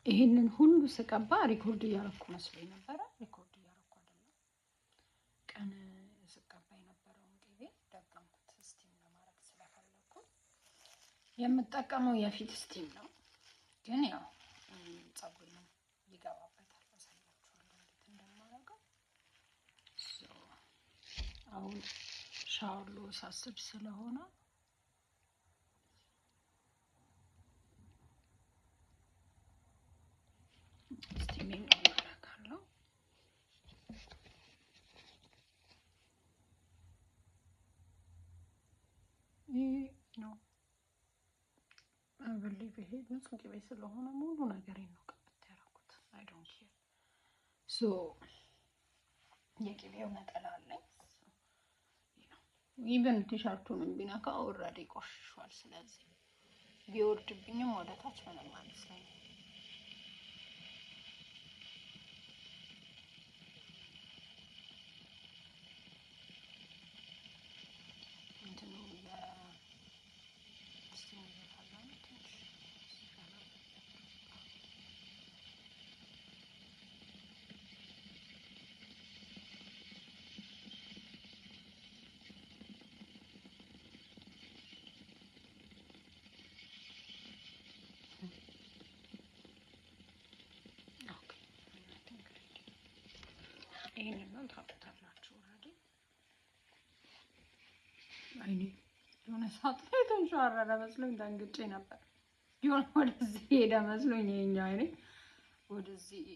ይሄንን ሁሉ ስቀባ record እያረኩ መስሎኝ ነበረ። Record እያረኩ አይደለም። ቀን ስቀባ የነበረውን ቅቤ ደገምኩት steam ለማድረግ ስለፈለኩ። የምጠቀመው የፊት steam ነው፣ ግን ያው ፀጉሬንም ይገባበታል። አሳያችኋለሁ እንዴት እንደማደርገው። አሁን ሻወር ልወሳስብ ስለሆነ steam ኤን አደርጋለሁ። ይህ ነው believe ይሄ ንጹህ ቅቤ ስለሆነ ሙሉ ነገሬን ነው ቅብት ያደረኩት። I don't care። So የቅቤው ነጠላ አለኝ። Even ቲሸርቱንም ቢነካ already ቆሽሿል። ስለዚህ ቢወርድብኝም ወደ ታች ምንም አይመስለኝም። እንትኑ የ steam ኡ እየፈላ ነው። ትንሽ ሲፈላ okay፣ ይሄንን ነው ታውቁታላችሁ። Already አይኔ የሆነ ሰዓት ላይ የተንሸዋረረ መስሎኝ ደንግጬ ነበር። የሆነ ወደዚህ ሄደ መስሎኝ ይሄኛው አይኔ ወደዚህ።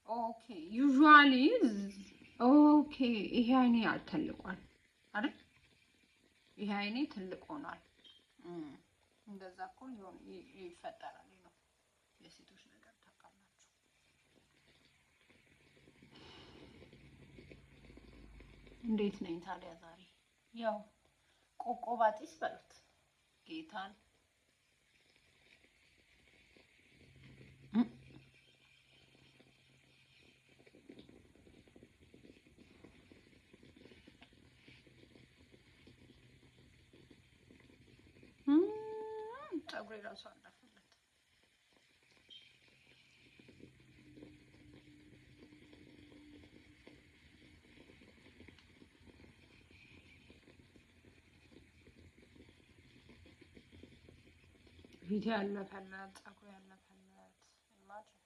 Okay, usually okay፣ ይሄ አይኔ አልተልቋል አይደል? ይሄ አይኔ ትልቅ ሆኗል። እንደዛ እኮ ሊሆን ይፈጠራል ነው የሴቶች ነገር ታውቃላችሁ። እንዴት ነኝ ታዲያ ዛሬ? ያው ቆቆ ባጢስ በሉት ጌታን። ፀጉሬ ራሱ አለፈለት። ፊቴ ያለፈለት፣ ፀጉሬ ያለፈለት። Imagine።